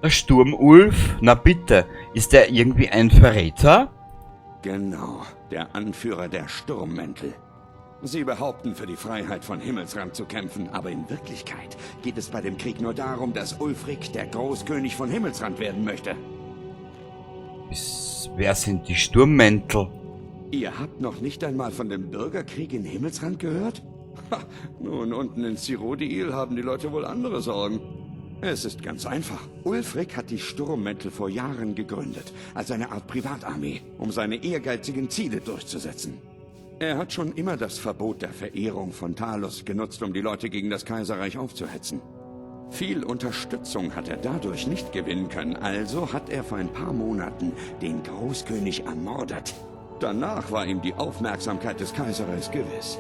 Der Sturmulf? Na bitte, ist der irgendwie ein Verräter? Genau, der Anführer der Sturmmäntel. Sie behaupten, für die Freiheit von Himmelsrand zu kämpfen, aber in Wirklichkeit geht es bei dem Krieg nur darum, dass Ulfric der Großkönig von Himmelsrand werden möchte. Wer sind die Sturmmäntel? Ihr habt noch nicht einmal von dem Bürgerkrieg in Himmelsrand gehört? Ha, nun, unten in Cyrodiil haben die Leute wohl andere Sorgen. Es ist ganz einfach. Ulfric hat die Sturmmäntel vor Jahren gegründet, als eine Art Privatarmee, um seine ehrgeizigen Ziele durchzusetzen. Er hat schon immer das Verbot der Verehrung von Talos genutzt, um die Leute gegen das Kaiserreich aufzuhetzen. Viel Unterstützung hat er dadurch nicht gewinnen können, also hat er vor ein paar Monaten den Großkönig ermordet. Danach war ihm die Aufmerksamkeit des Kaiserreichs gewiss.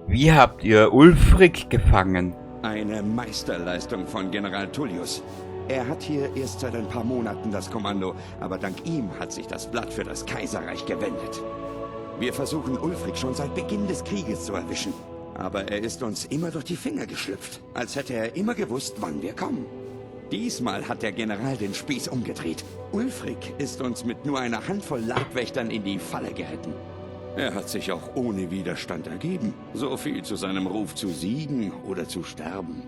Wie habt ihr Ulfric gefangen? Eine Meisterleistung von General Tullius. Er hat hier erst seit ein paar Monaten das Kommando, aber dank ihm hat sich das Blatt für das Kaiserreich gewendet. Wir versuchen Ulfric schon seit Beginn des Krieges zu erwischen, aber er ist uns immer durch die Finger geschlüpft, als hätte er immer gewusst, wann wir kommen. Diesmal hat der General den Spieß umgedreht. Ulfric ist uns mit nur einer Handvoll Leibwächtern in die Falle geritten. Er hat sich auch ohne Widerstand ergeben. So viel zu seinem Ruf zu siegen oder zu sterben.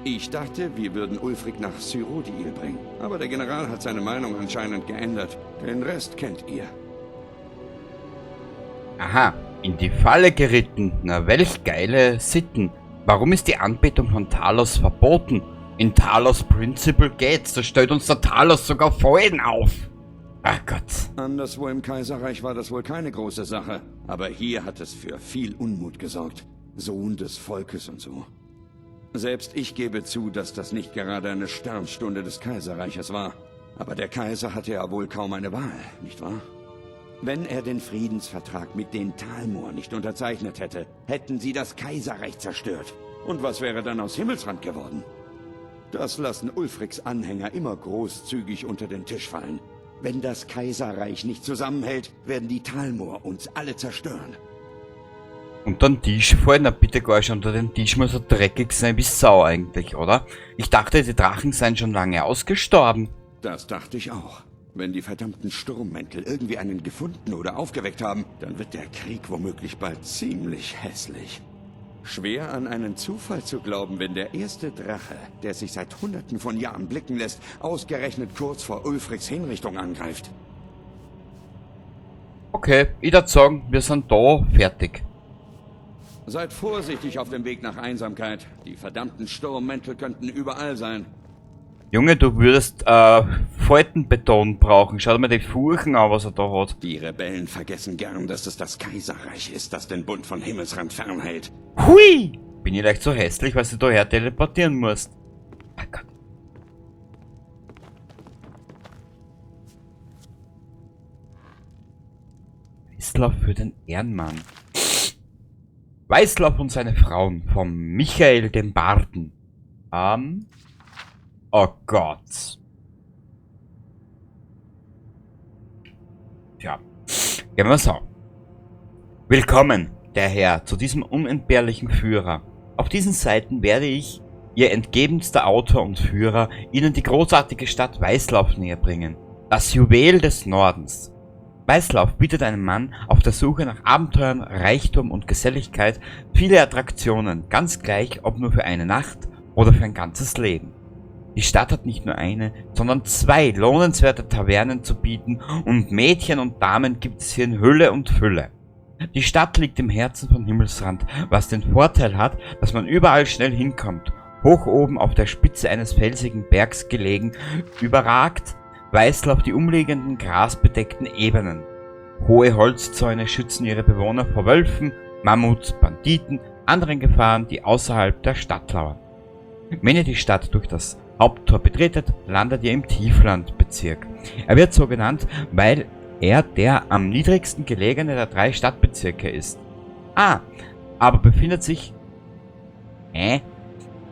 Ich dachte, wir würden Ulfric nach Cyrodiil bringen. Aber der General hat seine Meinung anscheinend geändert. Den Rest kennt ihr. Aha, in die Falle geritten. Na, welch geile Sitten. Warum ist die Anbetung von Talos verboten? In Talos Principle geht's. Da stellt uns der Talos sogar Fallen auf. Ach Gott. Anderswo im Kaiserreich war das wohl keine große Sache. Aber hier hat es für viel Unmut gesorgt. Sohn des Volkes und so. Selbst ich gebe zu, dass das nicht gerade eine Sternstunde des Kaiserreiches war. Aber der Kaiser hatte ja wohl kaum eine Wahl, nicht wahr? Wenn er den Friedensvertrag mit den Thalmor nicht unterzeichnet hätte, hätten sie das Kaiserreich zerstört. Und was wäre dann aus Himmelsrand geworden? Das lassen Ulfrics Anhänger immer großzügig unter den Tisch fallen. Wenn das Kaiserreich nicht zusammenhält, werden die Thalmor uns alle zerstören. Unter den Tisch fallen? Na bitte gar schon, unter den Tisch muss er dreckig sein wie Sau eigentlich, oder? Ich dachte, die Drachen seien schon lange ausgestorben. Das dachte ich auch. Wenn die verdammten Sturmmäntel irgendwie einen gefunden oder aufgeweckt haben, dann wird der Krieg womöglich bald ziemlich hässlich. Schwer an einen Zufall zu glauben, wenn der erste Drache, der sich seit Hunderten von Jahren blicken lässt, ausgerechnet kurz vor Ulfrics Hinrichtung angreift. Okay, ich würd sagen, wir sind da fertig. Seid vorsichtig auf dem Weg nach Einsamkeit. Die verdammten Sturmmäntel könnten überall sein. Junge, du würdest Faltenbeton brauchen. Schau dir mal die Furchen an, was er da hat. Die Rebellen vergessen gern, dass es das Kaiserreich ist, das den Bund von Himmelsrand fernhält. Hui! Bin ich leicht so hässlich, weil du daher teleportieren musst. Ach Gott. Weißlauf für den Ehrenmann. Weißlauf und seine Frauen von Michael dem Barden. Oh Gott. Tja. Gehen wir so. Willkommen, der Herr, zu diesem unentbehrlichen Führer. Auf diesen Seiten werde ich, Ihr entgebenster Autor und Führer, Ihnen die großartige Stadt Weißlauf näher bringen. Das Juwel des Nordens. Weißlauf bietet einem Mann auf der Suche nach Abenteuern, Reichtum und Geselligkeit viele Attraktionen, ganz gleich, ob nur für eine Nacht oder für ein ganzes Leben. Die Stadt hat nicht nur eine, sondern zwei lohnenswerte Tavernen zu bieten und Mädchen und Damen gibt es hier in Hülle und Fülle. Die Stadt liegt im Herzen von Himmelsrand, was den Vorteil hat, dass man überall schnell hinkommt. Hoch oben auf der Spitze eines felsigen Bergs gelegen, überragt Weißlauf die umliegenden grasbedeckten Ebenen. Hohe Holzzäune schützen ihre Bewohner vor Wölfen, Mammuts, Banditen, anderen Gefahren, die außerhalb der Stadt lauern. Wenn ihr die Stadt durch das Haupttor betretet, landet ihr im Tieflandbezirk. Er wird so genannt, weil er der am niedrigsten gelegene der drei Stadtbezirke ist. Ah, aber befindet sich...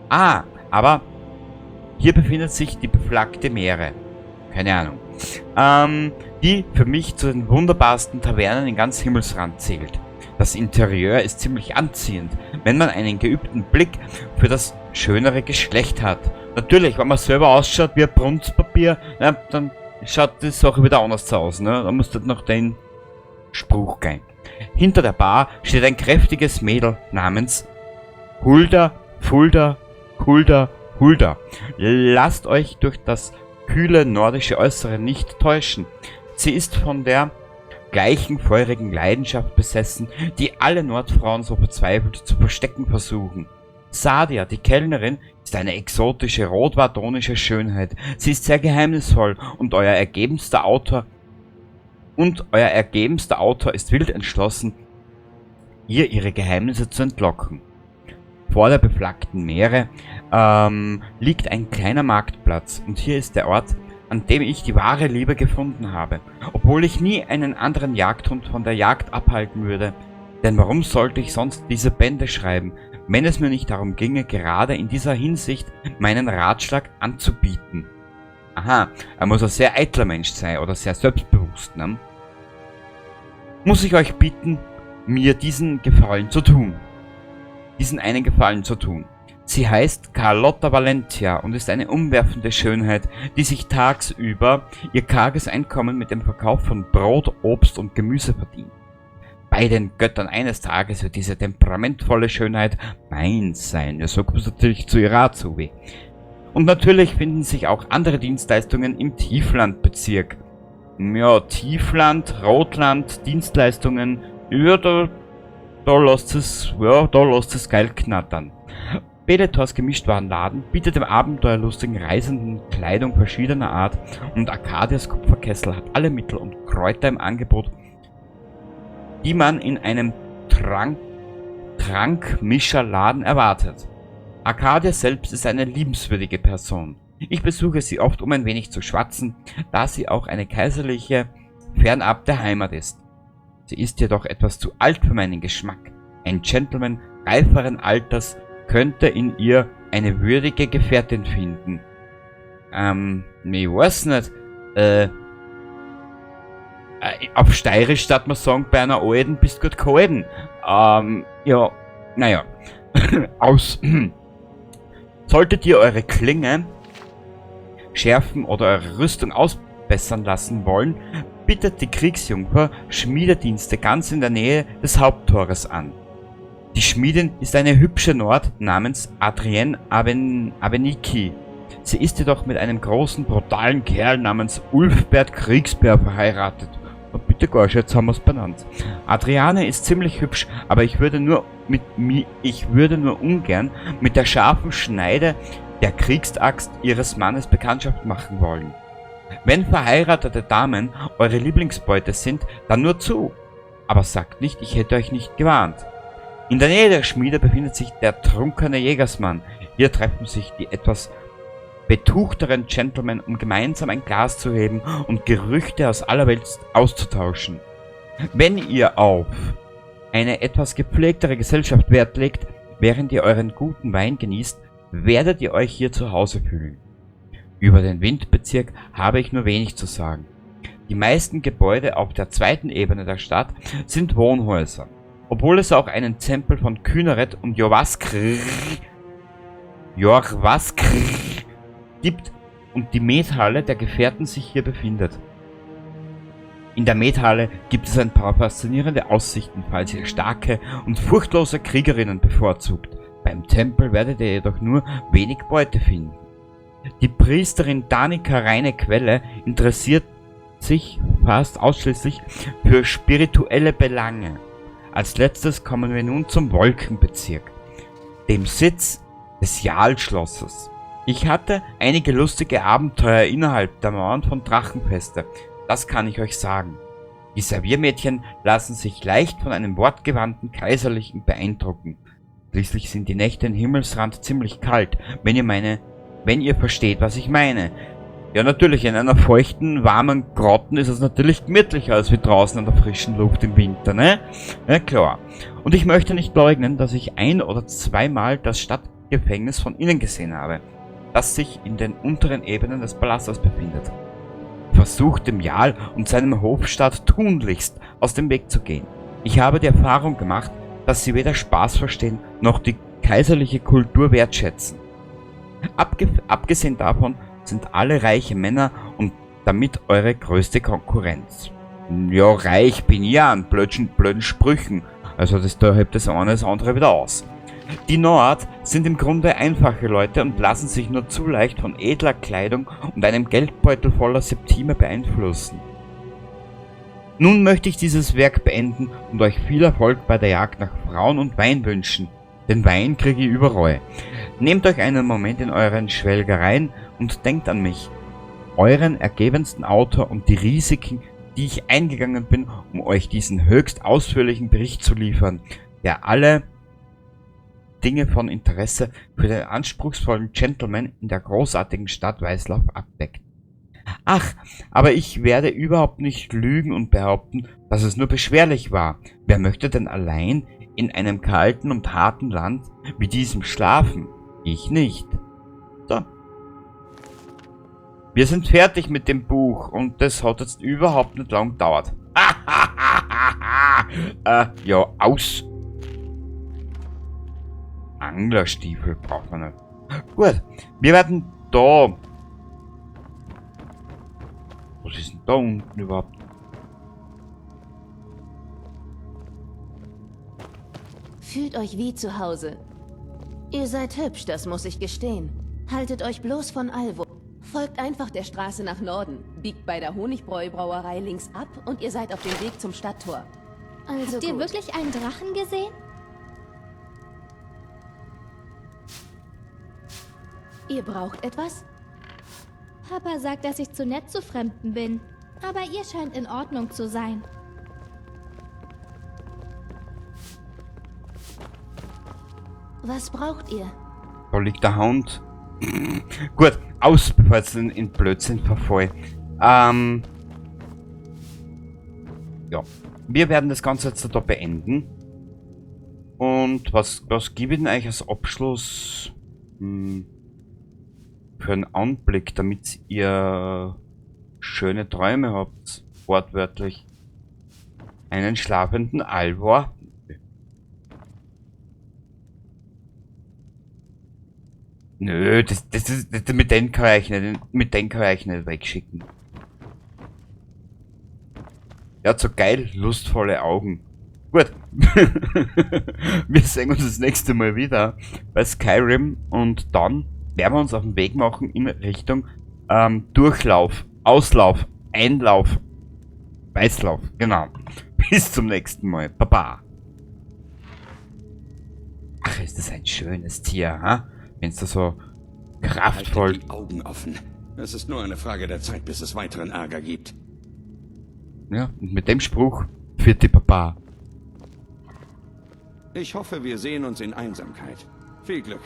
Ah, aber hier befindet sich die beflaggte Meere. Keine Ahnung. die für mich zu den wunderbarsten Tavernen in ganz Himmelsrand zählt. Das Interieur ist ziemlich anziehend, wenn man einen geübten Blick für das schönere Geschlecht hat. Natürlich, wenn man selber ausschaut wie ein Brunzpapier, na, dann schaut die Sache wieder anders aus, ne? Da musst du noch den Spruch gehen. Hinter der Bar steht ein kräftiges Mädel namens Hulda, Fulda, Hulda, Hulda. Lasst euch durch das kühle nordische Äußere nicht täuschen. Sie ist von der gleichen feurigen Leidenschaft besessen, die alle Nordfrauen so verzweifelt zu verstecken versuchen. Sadia, die Kellnerin, ist eine exotische rotvardonische Schönheit. Sie ist sehr geheimnisvoll und euer ergebenster Autor ist wild entschlossen, ihr ihre Geheimnisse zu entlocken. Vor der beflaggten Meere liegt ein kleiner Marktplatz und hier ist der Ort, an dem ich die wahre Liebe gefunden habe, obwohl ich nie einen anderen Jagdhund von der Jagd abhalten würde. Denn warum sollte ich sonst diese Bände schreiben, wenn es mir nicht darum ginge, gerade in dieser Hinsicht meinen Ratschlag anzubieten? Aha, er muss ein sehr eitler Mensch sein oder sehr selbstbewusst, ne? Muss ich euch bitten, mir diesen Gefallen zu tun. Diesen einen Gefallen zu tun. Sie heißt Carlotta Valentia und ist eine umwerfende Schönheit, die sich tagsüber ihr karges Einkommen mit dem Verkauf von Brot, Obst und Gemüse verdient. Bei den Göttern, eines Tages wird diese temperamentvolle Schönheit meins sein. Ja, so kommt es natürlich zu ihrer Azubi. Und natürlich finden sich auch andere Dienstleistungen im Tieflandbezirk. Ja, Tiefland, Rotland, Dienstleistungen, ja, da lässt es, ja, da lässt es geil knattern. Beletors Gemischtwarenladen bietet dem abenteuerlustigen Reisenden Kleidung verschiedener Art und Arkadias Kupferkessel hat alle Mittel und Kräuter im Angebot, die man in einem Trankmischerladen erwartet. Arkadia selbst ist eine liebenswürdige Person. Ich besuche sie oft, um ein wenig zu schwatzen, da sie auch eine kaiserliche fernab der Heimat ist. Sie ist jedoch etwas zu alt für meinen Geschmack. Ein Gentleman reiferen Alters könnte in ihr eine würdige Gefährtin finden. Ich weiß nicht. Auf Steirisch statt man sagen, bei einer Alten bist gut gehalten. Ja, naja. Aus. Solltet ihr eure Klinge schärfen oder eure Rüstung ausbessern lassen wollen, bittet die Kriegsjungfer Schmiededienste ganz in der Nähe des Haupttores an. Die Schmiedin ist eine hübsche Nord namens Adrienne Aveniki. Sie ist jedoch mit einem großen, brutalen Kerl namens Ulfbert Kriegsbär verheiratet. Und bitte Gorsch, jetzt haben wir's benannt. Adriane ist ziemlich hübsch, aber ich würde nur ungern mit der scharfen Schneide der Kriegsaxt ihres Mannes Bekanntschaft machen wollen. Wenn verheiratete Damen eure Lieblingsbeute sind, dann nur zu. Aber sagt nicht, ich hätte euch nicht gewarnt. In der Nähe der Schmiede befindet sich der trunkene Jägersmann. Hier treffen sich die etwas betuchteren Gentlemen, um gemeinsam ein Glas zu heben und Gerüchte aus aller Welt auszutauschen. Wenn ihr auf eine etwas gepflegtere Gesellschaft Wert legt, während ihr euren guten Wein genießt, werdet ihr euch hier zu Hause fühlen. Über den Windbezirk habe ich nur wenig zu sagen. Die meisten Gebäude auf der zweiten Ebene der Stadt sind Wohnhäuser. Obwohl es auch einen Tempel von Kynareth und Jorrvaskr gibt und die Methalle der Gefährten sich hier befindet. In der Methalle gibt es ein paar faszinierende Aussichten, falls ihr starke und furchtlose Kriegerinnen bevorzugt. Beim Tempel werdet ihr jedoch nur wenig Beute finden. Die Priesterin Danica Reine Quelle interessiert sich fast ausschließlich für spirituelle Belange. Als letztes kommen wir nun zum Wolkenbezirk, dem Sitz des Jarlschlosses. Ich hatte einige lustige Abenteuer innerhalb der Mauern von Drachenfeste, das kann ich euch sagen. Die Serviermädchen lassen sich leicht von einem wortgewandten Kaiserlichen beeindrucken. Schließlich sind die Nächte in Himmelsrand ziemlich kalt, wenn ihr versteht, was ich meine. Ja, natürlich, in einer feuchten, warmen Grotten ist es natürlich gemütlicher als wie draußen an der frischen Luft im Winter, ne? Ja, klar. Und ich möchte nicht leugnen, dass ich ein- oder zweimal das Stadtgefängnis von innen gesehen habe, das sich in den unteren Ebenen des Palastes befindet. versucht dem Jarl und seinem Hofstaat tunlichst aus dem Weg zu gehen. Ich habe die Erfahrung gemacht, dass sie weder Spaß verstehen, noch die kaiserliche Kultur wertschätzen. Abgesehen davon sind alle reiche Männer und damit eure größte Konkurrenz. Ja, reich bin ich ja an blöden Sprüchen. Also das, da hebt das eine das andere wieder aus. Die Nord sind im Grunde einfache Leute und lassen sich nur zu leicht von edler Kleidung und einem Geldbeutel voller Septime beeinflussen. Nun möchte ich dieses Werk beenden und euch viel Erfolg bei der Jagd nach Frauen und Wein wünschen. Den Wein kriege ich überall. Nehmt euch einen Moment in euren Schwelgereien und denkt an mich, euren ergebensten Autor und die Risiken, die ich eingegangen bin, um euch diesen höchst ausführlichen Bericht zu liefern, der alle Dinge von Interesse für den anspruchsvollen Gentleman in der großartigen Stadt Weißlauf abdeckt. Ach, aber ich werde überhaupt nicht lügen und behaupten, dass es nur beschwerlich war. Wer möchte denn allein in einem kalten und harten Land wie diesem schlafen? Ich nicht. So. Wir sind fertig mit dem Buch und das hat jetzt überhaupt nicht lang gedauert. Ja, aus. Anglerstiefel braucht man nicht. Gut, wir werden da... Was ist denn da unten überhaupt? Fühlt euch wie zu Hause. Ihr seid hübsch, das muss ich gestehen. Haltet euch bloß von Alvo. Folgt einfach der Straße nach Norden, biegt bei der Honigbräu-Brauerei links ab und ihr seid auf dem Weg zum Stadttor. Also Habt ihr gut. wirklich einen Drachen gesehen? Ihr braucht etwas? Papa sagt, dass ich zu nett zu Fremden bin. Aber ihr scheint in Ordnung zu sein. Was braucht ihr? Da liegt der Hound. Gut, aus, bevor ich jetzt in Blödsinn verfall. Ja. Wir werden das Ganze jetzt da beenden. Und was gebe ich denn eigentlich als Abschluss? Für einen Anblick, damit ihr schöne Träume habt, wortwörtlich. Einen schlafenden Alvor. Nö, das ist, das, mit denen kann ich nicht, mit denen kann ich nicht wegschicken. Er hat so geil lustvolle Augen. Gut. Wir sehen uns das nächste Mal wieder bei Skyrim und dann werden wir uns auf den Weg machen in Richtung Durchlauf, Auslauf, Einlauf, Weißlauf, genau. Bis zum nächsten Mal. Baba. Ach, ist das ein schönes Tier, ha? Wenn's da so kraftvoll... Haltet die Augen offen. Es ist nur eine Frage der Zeit, bis es weiteren Ärger gibt. Ja, und mit dem Spruch, vierte Papa. Ich hoffe, wir sehen uns in Einsamkeit. Viel Glück.